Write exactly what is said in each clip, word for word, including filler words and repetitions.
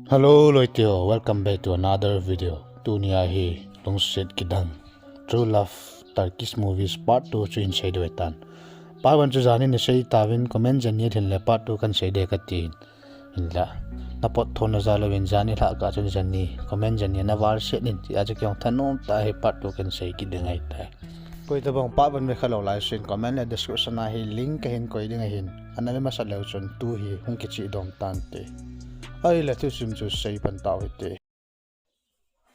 Hello, loite ho, welcome back to another video. Tunia hi lungset kidang True Love Turkish Movies Part two chu hin seidoh tan. Part one chu janin isei tauvin, comment jan ni hin le Part two kan seiding katin. Hinla, napot thona jal uvin jan nilhah kah chun jan ni comment jan ni naval set in, tia chu keiho thanom tah hi Part two kan sei kit ding ahitai. Koitabang Part one ve khalou lai chun comment le description a hi link kahin koi ding ahin, ana ve masat leu chun tu hi hung kichih dom tante. Ahile thusim chu sei pan tau hite.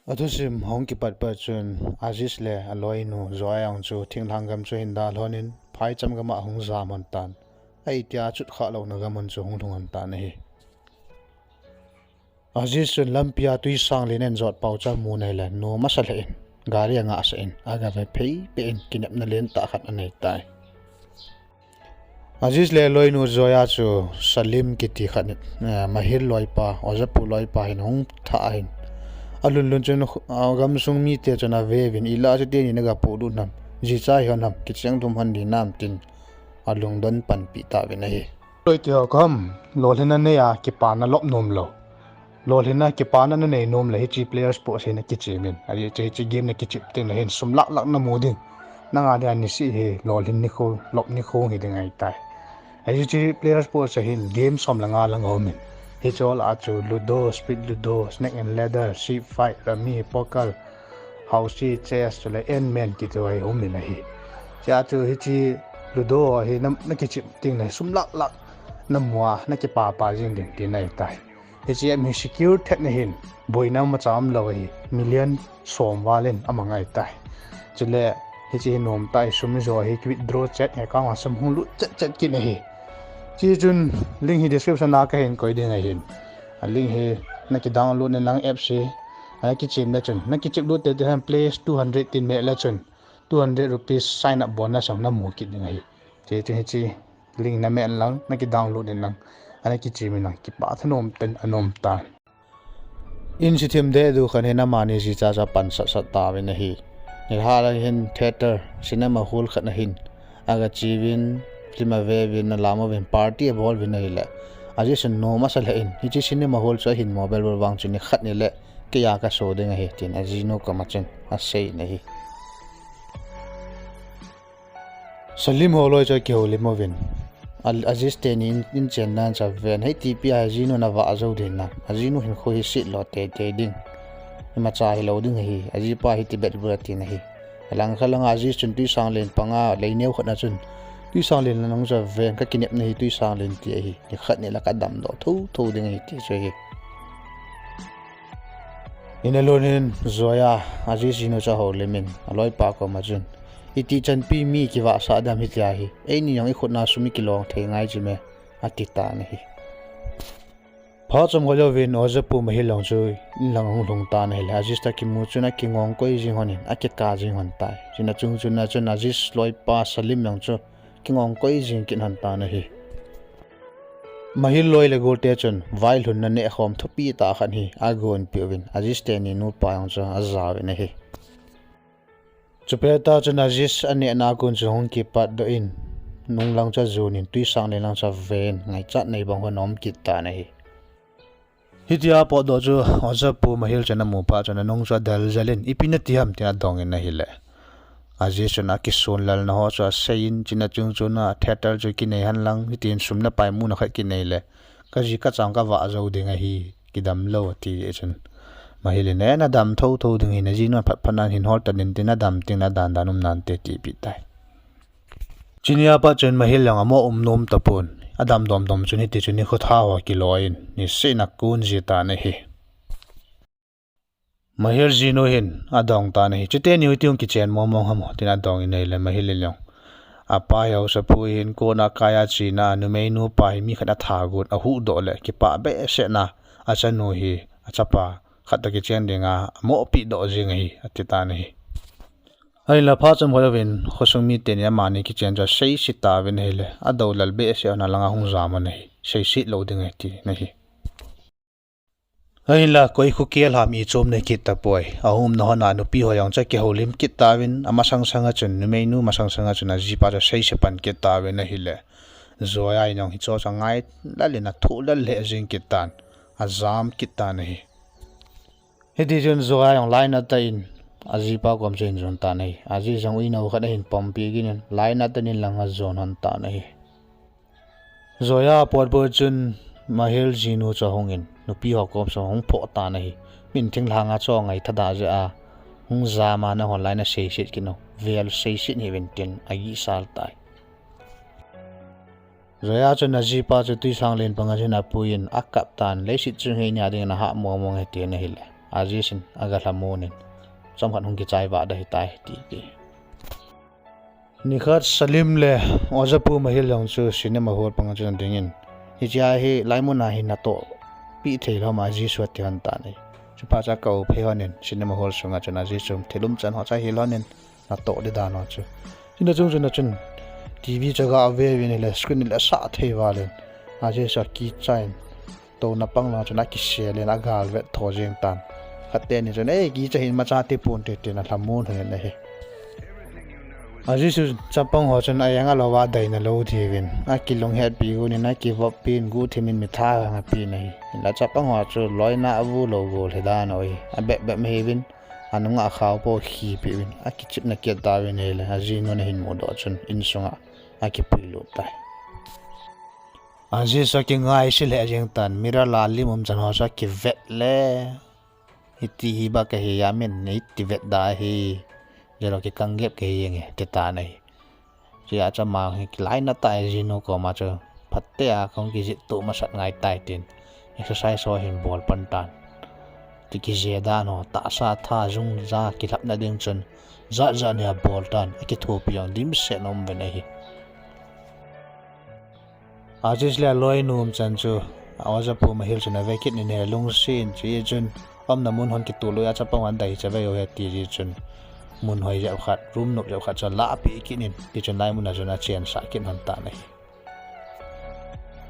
Athusim hung kipat pat chun Aziz le aloinu Zoya jong chu thinglhang gam chu ahin dalhon in, phaicham gam a ahung jam hon tan. Ahitia chutkhah louna gam hon chu ahung lhung hon tan ahi. Aziz chun lampia twisanglen ahin jot pau chu amu in ahile, nom asa lheh in, gari angah sah in, agave phei peh in, kinepna lentah khat anei tai. Aziz le aloinu Zoya chu Salim kiti khat, eh, Mahir loipa, Ojapu loipa hin ahung thah ahin, alhun lhun chun, ah, gamsung mite chun aveuvin, ilah chu teni nagapohlut nam, jicha hihon ham, kicheng lhum hon ding nam tin, alungdon panpeh tauvin ahi. Loite ho, kom lolhinna nei a kipana lop nom lou, lolhinna kipana nanei nom le hiche Players Post hi nakichim in. Ajeh chu hiche game nakichim teng le hin sum lakh lakh namu ding. Nanga dinga niseh hi lolhin nikho, lop nikho hiding ahitai. Ajeh chu Players Post a hin game som le nga lang aumin, hiche lah a chu Ludo, Speed Ludo, Snake and Ladder, Ship Fight, Rummy, Poker, Housey, Chess, chule Ant Man kiti ho hi aumin ahi. Chea chu hiche Ludo hi na, nakichim teng le sum lakh lakh namu a, nakipapa jing ding tina ahitai. Hiche a mi secure thet na hin, boina imacha umlou ahi, million som val in amang ahitai. Chule hiche hi nom tah ahi, sum ijo hi kiwithdraw chet, account a sum hung lut chet chet kit ahi. Hiche chun link hi description a kahin koi ding ahin, a link hi nakidownload in lang apps hi, ana kichim le chun, nakichim lut tete hen plus two hundred tin meh le chun, two hundred rupees sign up bonus jong namu kit ding ahi. Hiche chun hiche link nameh in lang, nakidownload in lang, ana kichim in lang, kipah thanom tah in anom tan. Insung thim dehdu khat hin amani jicha chu apansat sat tauvin ahi. Nilhah lai hin theatre, cinema hall khat na hin agacheuvin, film aveuvin, alam uvin, party abol uvin ahile, Aziz chun nom asa lheh in, hiche cinema hall chu ahin mobile bol vang chun nikhat nile keiya kaso ding ahi, tin ajinu koma chun asei in ahi. Salim holoi chu akihoulim uvin, A-, Aziz teni in, in chenna chu aven, hei tipi a ajinu navah jou ding nam, ajinu hinkho hi setlo teitei ding, imacha hilou ding ahi, ajipa hi Tibet bul atin ahi. Alangkhat langa Aziz chun twisanglen panga leineo khat na chun, twisanglen lang chu aven, kakinepna hi twisanglen ti ahi, nikhat nile kadamdoh thouthou ding ahi ti chu ahi. In alhun in Zoya, Aziz jinu chu ahoulim in, aloipa koma chun, itih chanpi mi kivahsah dam hitia hi, eini jong ikhutna sum ikilong thei ngai jime, ati tan ahi. Phat chomkhat jouvin Ojapu Mahil jong chu inlang ahung lhung tan ahile, Aziz toh akimu chun akingong koi jing hon in, akikah jing hon tai. Chuna chung chuna chun Aziz loipa Salim jong chu kingong koi jing kit hon tan ahi. Mahil loi le golte chun vailhunna nehkhom thupi tah khat hi agonpeh uvin, Aziz teni nupa jong chu ajauvin ahi. Chupet a chun Aziz anehna a kon chu ahung kipatdoh in, nunglang chu ajon in, twisanglen lang chu aven, ngaichat nei bang hon aum kit tan ahi. Hitia apotdoh chu Ojapu Mahil chun amu phat chun anung chu adel jel in, ipi nati ham tin adong in ahile, Aziz chun akisonlalna ho chu asei in, chuna chung chuna theatre chu kinei hen lang, hitin sum le pai muna khat kinei le, kaji kachang kavah jou ding ahi, kidamlou ati jeh chun, Mahil in, e, nadam thouthou ding ahi, najinu phatphat nan hin hol tan in tin, nadam teng le adan dan um nante, atipeh tai. Chunia pat chun Mahil jong amo um nom tapon, adam domdom chun hiti chun nikho tha ho akiloi in, niseh in akon ji tan ahi. Mahil jinu hin adong tan ahi, chuteni u hiti hung kichen mongmong ham tin adong in ahile, Mahil in jong, apa hi haosapu ahin, kona akaiya chena a numeinu pa hi mi khat in atha got, ahuhdoh le kipah behseh na, achanu hi achapa khat toh kichen dinga amohpeh doh jeng ahi, ati tan ahi. Ahinla phat chomkhat jouvin khosung miteni amani kichen chu aseise tauvin ahile, adoulal behseh hon alanga hung jam hon ahi, seiset lou ding ahi tin ahi. Ahinla koi kho kel ham ichom nei kit tapoi, aumna hon a nupi ho jong chu akihoulim kit tauvin, amasang sanga chun, numeinu masang sanga chun ajipa chu aseise pan kit tauvin ahile, Zoya in jong hicheho chu angailel in athohlel lheh jeng kit tan. ajam kit tan ahi. Hiti chun Zoya jong lainat tah in ajipa kom chu ahin jon tan ahi. Aziz jong uinou khat ahin pumpi kit in lainat tah in lang ajon hon tan ahi. Zoya apot poi chun Mahil jinu chu ahung in nupi ho kom chu ahung phoh tan ahi. Min thinglhang a chu angai thadah jeh a hung jam a nahon lai naseiset kit u, vel seiset hih uvin tin agihsal tai. Zoya chun ajipa chu twisang len panga chun apuiyin akap tan, leiset chu ngeini a dingin ahah mong mong e tin ahile, Aziz in aga lhamon in, chomkhat hung kichai vah da hitai, ati. Nikhat Salim le Ojapu Mahil jong chu cinema hall panga chun adingin, hichea hi laimun a hi natoh peh thei lou ham Aziz, ati hon tan ahi. Chuphat chu akap phei hon in cinema hall sunga chun Aziz chu thil umchan ho chu ahil hon in, natoh di dan ho chu. Chuna chung chun achun TV chu aga ve uvin ahile screen le asah thei val in. Aziz chu akicha in touna pang lang chun akisel in agal vet tho jeng tan. Khat teni chun, "Ei, kicha hih in, imacha ti ponte," tin alhamon hon in ahi. Aziz chu chapang ho chun a-eng a louva daina lou diuvin akilunghetpi gon in akivoppi in guhthim in mitha vang apen ahi. Hinla chapang ho chu loina avu lou gol hi dan ahi. Abep bep ahiuvin anunga akhao po khipeh uvin akichepna kit tauvin ahile ajinun ahin mudoh chun insunga akipuilut tai. Aziz chu akingaise lheh jeng tan, mirror a lim umchan ho chu akivet le, "Hiti hi iba kahi a, min iti vet da hi, jalo kikang gep kahi jenge," ati tan ahi. Chea chu ama hi kilainat tah a ajinu koma chu phatea kahung kijih toh masat ngai tai tin exercise ho ahin bol pan tan. Ti kije dan ho, tahsa tha jung ja kilhapna ding chun jat jat hi abol tan, akithopi jong dimset aum uvin ahi. Aziz le aloinu umchan chu Ojapu Mahil chun ave kit in ahile lungset in, chujeh chun aumna mun hon kitoh lou a chapang hon adei chavei u ahi ati jeh chun mun hoi jep khat, room nop jep khat chu alahpeh kit in, tichun laimun a chun achensah kit hon tan ahi.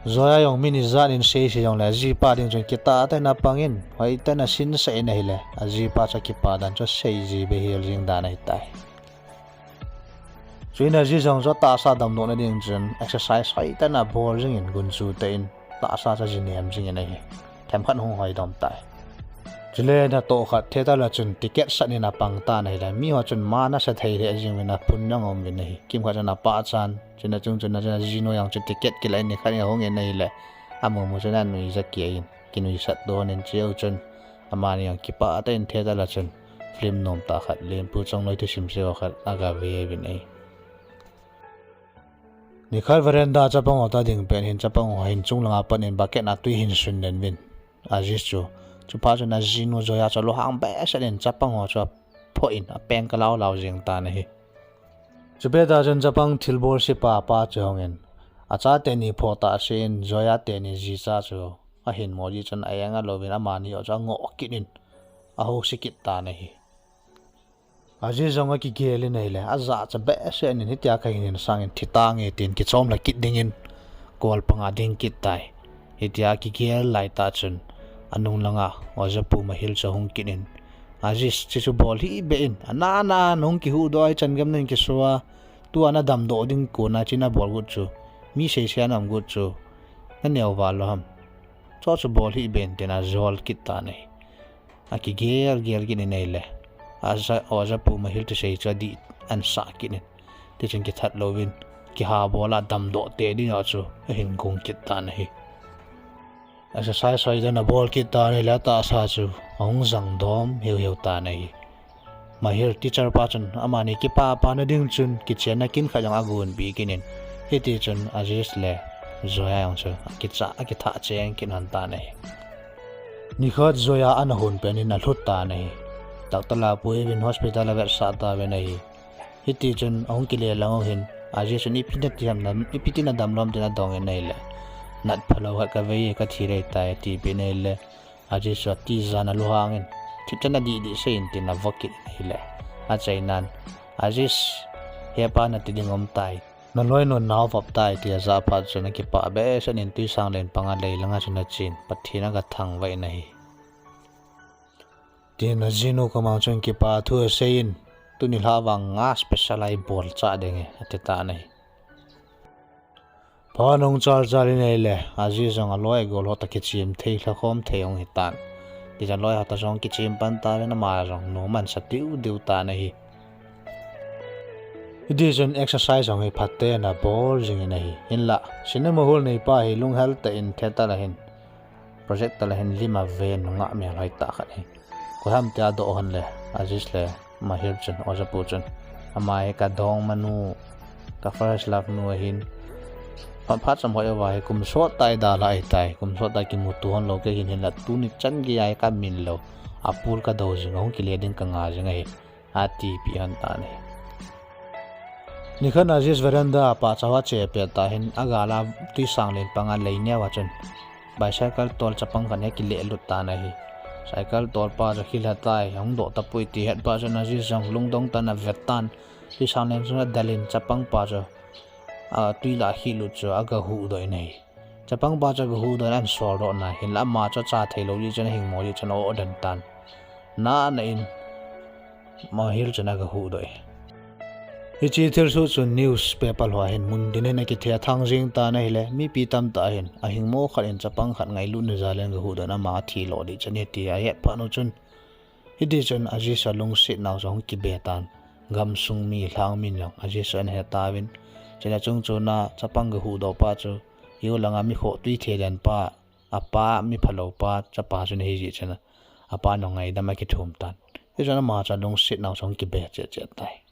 Zoya jong min ijat in seisei jongle ajipa ding chun kitah tah in apang in, hoitah in asinsah in ahile ajipa chu akipah dan chu asei ji behseh jeng dan ahitai. Chuin Aziz jong chu atahsa damdohna ding chun exercise hoitah in abol jingin gunchu tah in tahsa chu ajinem jingin ahi. Themkhat hung hoidom tai. Chule natoh khat theater a chun ticket sat in apang tan ahile miho chun ma nasa thei lheh jeng uvin aphun jong aum uvin ahi. Kimkhat chun apachan, chuna chung chun achun ajinu jong chu ticket kila in nikhat in ahung in ahile amumu chun anuija kei in kinuisat doh in, chujou chun amani jong kipah tah in theater a chun film nomtah khat, Lempu Chongloi thusim seiho khat aga ve uvin ahi. Nikhat veranda chapang ho toh ading pet hin chapang ho hin chunglanga pat in bucket a twi ahin sun den uvin, Aziz chu. Chuphat chun ajinu Zoya chu alunghang behseh in chapang ho chu aphoh in apeng kha lau lau jeng tan ahi. Chupet a chun chapang thilbol sepa pa chu ahung in, achate ni phoh tah sen in Zoya teni jicha chu ahin mo jeh chun a-eng alouvin amani ho chu angoh kit in ahouse kit tan ahi. Aziz jong akigel in ahile ajachat behseh in, hitia kahin hin sangin thi tange tin kichom lha kit dingin kol panga ding kit tai. Hitia akigel laitah chun anung langa Ojapu Mahil chu ahung kit in, Aziz, hiche chu bol hih beh in, ana ana nahung kihuhdoh a hichan gam nahin kiso a, tua nadamdoh ding kona hiche nabol got chu, mi seisei a naum got chu naneo val lou ham? Chuche chu bol hih beh in, tin ajol kit tan ahi. Akigel gel kit in ahile, Ojapu Mahil thusei chu adih ansah kit in, tichun kithat louvin kihabol a damdoh tei ding ho chu ahin gong kit tan ahi. Exercise hoitah in abol kit tan ahile atahsa chu ahung jangdom hiu hiu tan ahi. Mahil teacher pa chun amani kipah pahna ding chun kichenna kin khat jong agonpeh kit in, hitichun Aziz le Zoya jong chu akicha, akithah cheng kit lhon tan ahi. Nikhat Zoya ana hon pet in alhut tan ahi. Doctor la apuiyin hospital a avetsah tauvin ahi. Hitichun ahung kile lang uhin, Aziz chun ipi nati ham, ipi tin nadam lou ham tin adongin ahile, nat phalou khat kavei e, kathi ding ahitai atipeh in ahile, Aziz chu atijat in alunghangin, thipchan adih dih seiyin tin avo kit in ahile, achainan, Aziz, hepa nati ding aum tai. Naloinun nao vop tai, tia ajah phat chun akipah behseh in twisang len panga lei langa chun achen, Pathen aga thangvah in ahi. Tin ajinu koma chun kipa thu aseiyin, tuni lha vang nga special a ibol chah ding e, ati tan ahi. Phat nung chal chal in ahile, Aziz jong aloi agol ho toh kichem thei lhakhom thei ahung hitan. Ti jong aloi ho toh jong kichem pan tan, ama jong nom ahin sa diu diu tan ahi. Hiti chun exercise jong hi phaten abol jing in ahi. Hinlah, cinema hall neipa hi lunghel tah in theater a hin, projector a hin lim aven nungah melhoi tah khat hi. Koi ham tia adoh hon le, Aziz le Mahir chun, Ojapu chun, ama hi ka dongmanu, ka first love nu ahin, phat, phat chomkhat uva hi kum sot tah idalha ahitai, kum sot tah kimuto hon lou kei hin, hinlah tuni chan geiya hi kamin lou, a pool kadou jing, ahung kile ding kanga jing ahi, atipeh hon tan ahi. Nikhat Aziz veranda a pahcha ho ache pet tah hin, agal a twisanglen panga lei neo a chun bicycle tol chapang khat hi akile lut tan ahi. Cycle tolpa chu akilha tai, ahung doh tapoi ti ahet phat chun Aziz jong lungdong tah in avet tan, twisanglen chun adel in chapangpa chu, a, twi lah akihlut chu aga huhdoh in ahi. Chapangpa chu aga huhdoh in ahin soldoh nai, hinlah ama chu acha theilou jeh chun ahingmo jeh chun a-oh den tan. Nana in Mahir chun aga huhdoh e. Hiche thilsoh chu newspaper ho a hin mun tin in akithethang jing tan ahile, mipi tamtah hin ahingmo khat in chapang khat ngailutna jal in aga huhdoh in ama athi lo ding chu ahi ti ahet phat u chun, hiti chun Aziz alungset nau chu ahung kibe tan. Gamsung mi lhang min jong Aziz chu ana he tauvin, chule chungchon a chapang aga huhdoh pa chu, hiu langa mi khohtwi thelen pa, apa mi phalou pa chapa chu ana hi jeh chun, apa jong ngaidam akithum tan. Hichun ama chu alungset nau chu ahung kibe cheh cheh tai.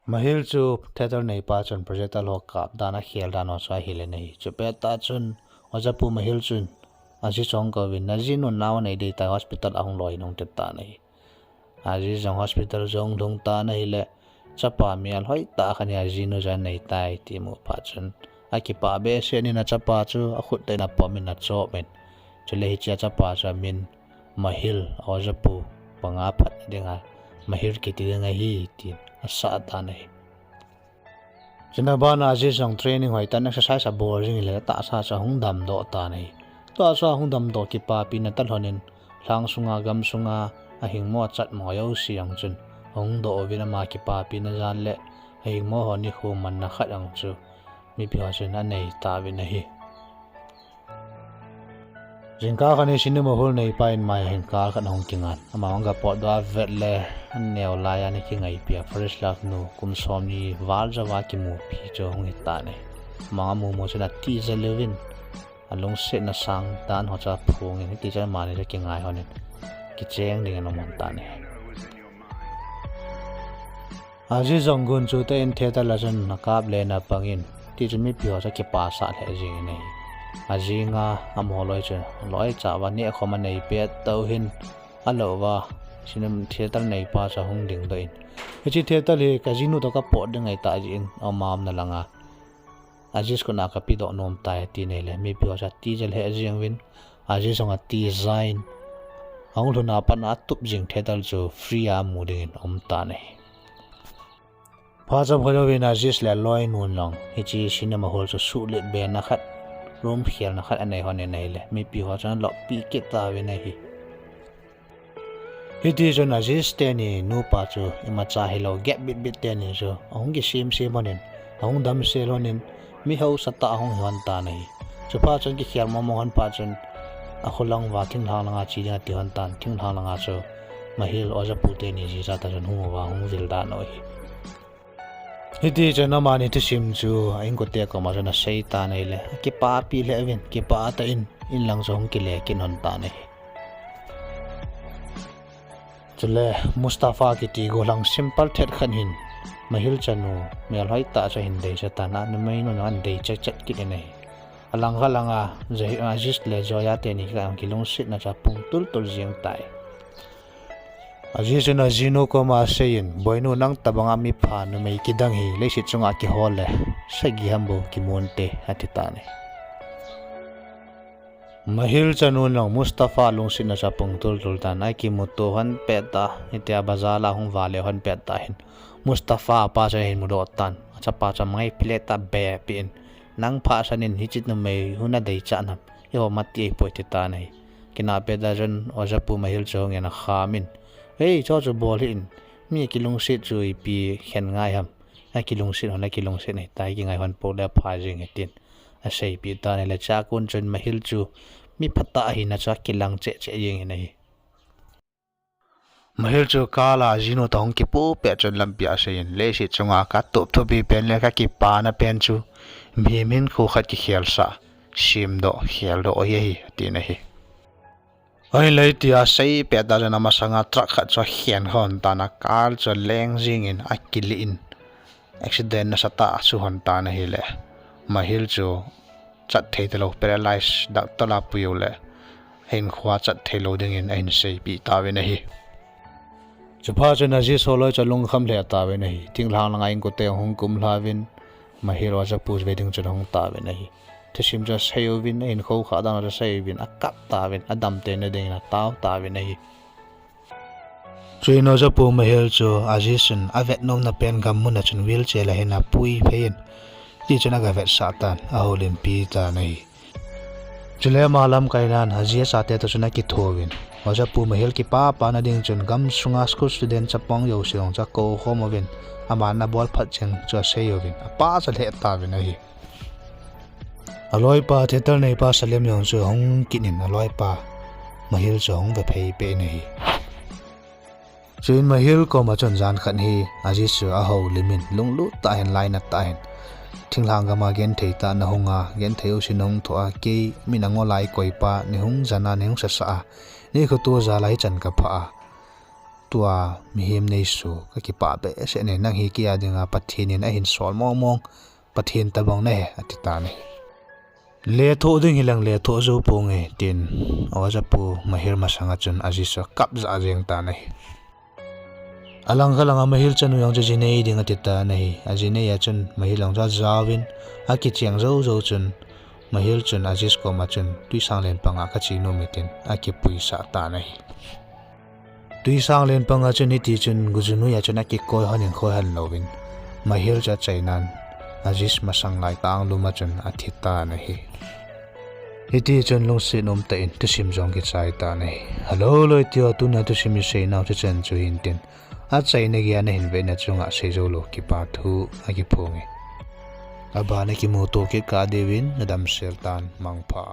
Mahir chu theater neipa chun projector ho kap dan, akhel dan ho chu ahil in ahi. Chupet tah chun Ojapu Mahir chun Aziz chu ahung kouvin, najinu nao anei ding tai, hospital a hung loi in, ahung ti tan ahi. Aziz jong hospital chu ahung lhung tan ahile, chapa melhoi tah khat hi ajinu chu anei tai ti amu phat chun, akipah behseh in achapa chu akhut tah in apom in achop in, chule hiche achapa chu amin Mahir, Ojapu panga phat dinga Mahir kiti ding ahi tin asah tan ahi. Chuna bana Aziz jong training hoitah in exercise abol jing le, tahsa chu ahung damdoh tan ahi. Tahsa ahung damdoh kipapina tah lhon in, lhang sunga, gam sunga ahingmo achatmo jouse jong chun ahung doh uvin, ama kipapina jal le ahingmo ho nikho manna khat jong chu mipi ho chun anei tauvin ahi. Jingkah khat hi cinema hall neipa in mai a hin car khat ahung kingan. Ama ahung ga potdoh a avet le, aneo lai a ana kingaipi a first love nu kum somni val jouva kimupi chu ahung hitan ahi. Ama amumu chun atijat uvin, alungsetna sang dan ho chu aphongin, hiti chun amani chu kingai lhonin, kicheng dingin aum lhon tan ahi. Aziz jong gunchu tah in theater a chun akap le in apangin, ti chun mipi ho chu akipasah lheh jengin ahi. Ajinga amaho loi chu loicha uva nehkhom anei pet tah u hin, alouva cinema theater neipa chu ahung dingdoh in, hiche theater hi kajinu toh kapot ding ahitah jeh in, ama umna langa Aziz khut a kapedoh nom tai, ati in ahile, mipi ho chu atijat lheh jeng uvin, Aziz jong atijat in, ahung lhun a pat a atup jing theater chu free a amu dingin aum tan ahi. Phat chomkhat jouvin Aziz le aloinun jong hiche cinema hall chu suhlet bena khat, room khelna khat anei lhonin ahile, mipi ho chun aloppi kit tauvin ahi. Hiti chun Aziz teni nupa chu imacha hilou gep bitbit teni chu ahung kisem sem lhonin, ahung damsel lhonin, mi haosa tah ahung hi lhon tan ahi. Chuphat chun kikhel mongmong lhon phat chun, akholang uva thinglhang langa che ding ati lhon tan, thinglhang langa chu Mahir, Ojapu teni jija tah chun hung uva hung vil dan u ahi. Hiti chun amani thusim chu a inkote koma chun asei tan ahile, akipapi lheh uvin, kipah tah in inlang chu ahung kile kit lhon tan ahi. Chule Mustafa kiti gollhang simple thet khat hin Mahir chanu melhoi tah chu ahin deicha tan, anumeinu jong ahin deicha chet kit in ahi. Alangkhat langa Aziz le Zoya teni kikah a kilungsetna chu apung tultul jeng tai. Aziz chun ajinu koma aseiyin, Boinu, nang tobanga mipha numei kidang hi leiset chunga kihol le sagi ham bou kimu inte, ati tan ahi. Mahir chanun jong Mustafa lungsetna chu apung tultul tan, akimuto lhon pet tah, hitia bazar a hung vale lhon pet tah hin Mustafa apa chu ahin mudoh tan, achapa chu amangaipi le tah bepin, nang phahsan in, hiche numei hu nadeichat ham, eiho mati ahipoi, ati tan ahi. Kinah pet a chun Ojapu Mahir chu ahungin akhamin, Hei, chuchu bol hih in, mi kilungset chu ipi khen ngai ham. Akilungset hon, akilungset ahitai, kingai hon pou le apha jeng ahi tin aseipeh tan ahile, chua kon chun Mahil chu mi phatah ahina chu akilang cheh cheh jeng in ahi. Mahil chu car a ajinu toh hung kipoh pet chun lampi a asei in, leiset chunga katop thupi pen le kakipana pen chu mihem hinkho khat kikhelsah, semdoh, kheldoh ahi, ahi, atin ahi. Ahinla hitia asei pet tah chun amasanga truck khat chu akhen khon tan, a car chu aleng jing in akilih in, accident nasatah a asuhon tan ahile, Mahil chu chat thei talou, paralyze, doctor a pui uleh hinkhoa chat theilou dingin ahin seipeh tauvin ahi. Chuphat chun Aziz holoi chu alungkham lheh tauvin ahi. Thinglhang langa inkote hung kumlhauvin, Mahil ojapu ve ding chun ahung tauvin ahi. Thusim chu asei uvin, ahinkho khah dan chu asei uvin, akap tauvin, adamtena dingin atao tauvin ahi. Chuin ojapu Mahil chu Aziz in avetnomna pen gam muna chun wheelchair a hin apui phei in, tichun agavetsah tan, ahoulimpi tan ahi. Chule ama lamkainan Aziz chate toh chun akithouvin, ojapu Mahil kipapana ding chun gamsunga school student chapang jouse jong chu akou khom uvin, aman abol phat cheng chu asei uvin, apa chu alheh tauvin ahi. Aloipa theater neipa Salem jong chu ahung kit in, aloipa Mahil chu ahung vephei peh in ahi. Chuin Mahil koma chun jan khat hi Aziz chu ahoulim in, lunglut tah in, lainat tah in, thinglhang gama genthei tah nahung a, genthei jouse nahung thoh a, kei min angol a ikoipa, neihung jan a, neihung sasah a, neikhoto jal a hichan kaphah a, tua mihem neisoh, kakipah behseh e, nang hi kei a dinga Pathen in ahin sol mong mong Pathen tobang nahi, ati tan ahi. Lethoh ding hileng lethoh jou ponge, tin ojapu Mahil masanga chun Aziz chu akap jah jeng tan ahi. Alangkhat langa Mahil chanu jong chu ji nei ding ati tan ahi. Aji nei a chun Mahil jong chu ajaovin, akicheng jou jou chun Mahil chun Aziz koma chun, twisanglen panga kache nom e, tin akipuisah tan ahi. Twisanglen panga chun hitichun gujunoi a chun akikoi hon in khoi hon louvin, Mahil chu achainan, Aziz masang lai tah anglum a chun athi tan ahi. Hitichun lungset umtah in thusim jong kichai tan ahi. Hello loi teu, tuna thusim iseinau chu chan chu hintin, achaina geiya nahin vetna chunga seijou lou kipa thu akiphonge. Abana kimuto kit kah diuvin nadamsel tan, mangpha.